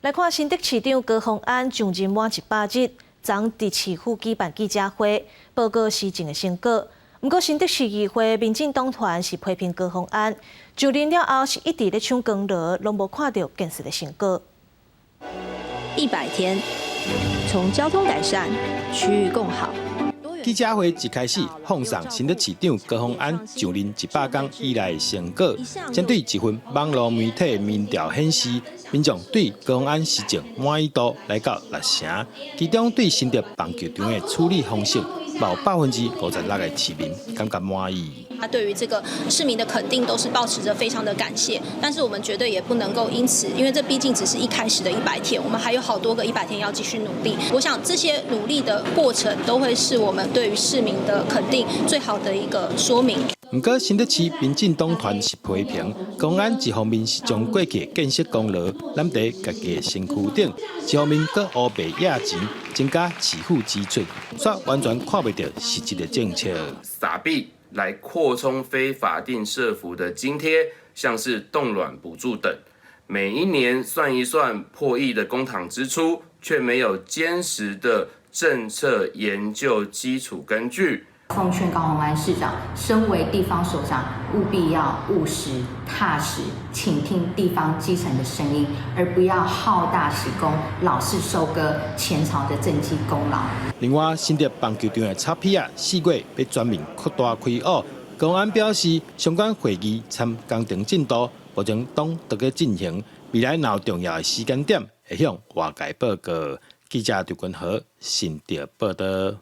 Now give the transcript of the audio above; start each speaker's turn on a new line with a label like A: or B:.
A: 來看新竹市長高虹安上任滿100日，昨佇市府舉辦記者會，報告施政的成果。毋過新竹市議會民進黨團是批評高虹安上任了後是一直咧搶功勞，攏無看著建設的成果。
B: 100天，從交通改善、區域共好。
C: 記者會一開始放送新竹市長高虹安上任100天以來的成果，針對一份網路媒體民調顯示，民眾對高虹安施政滿意度來到六成，其中對新竹棒球場的處理方式，有56%的市民感覺滿意。
D: 他對於這個市民的肯定都是抱持著非常的感謝，但是我們絕對也不能夠因此，因為這畢竟只是一開始的一百天，我們還有好多個一百天要繼續努力。我想這些努力的過程都會是我們對於市民的肯定最好的一個說明。
C: 毋過新竹市民進黨團是批評，高虹安一方面是將過去建設功勞攬佇家己的身軀頂，一方面閣烏白掖錢，增加市府支出，煞完全看袂著實質的政策。
E: 撒幣來擴充非法定社福的津貼，像是凍卵補助等，每一年算一算破億的公帑支出，卻沒有堅實的政策研究基礎根據。
F: 奉勸高虹安市長，身為地方首長，務必要務實踏實，傾聽地方基層的聲音，而不要好大喜功，老是收割前朝的政績功勞。
C: 另外，新竹棒球場的草皮仔4月欲全面擴大開挖，高虹安表示，相關會議參工程進度，目前攏佇咧進行，未來若有重要的時間點，會向外界報告。記者劉君和新竹報道。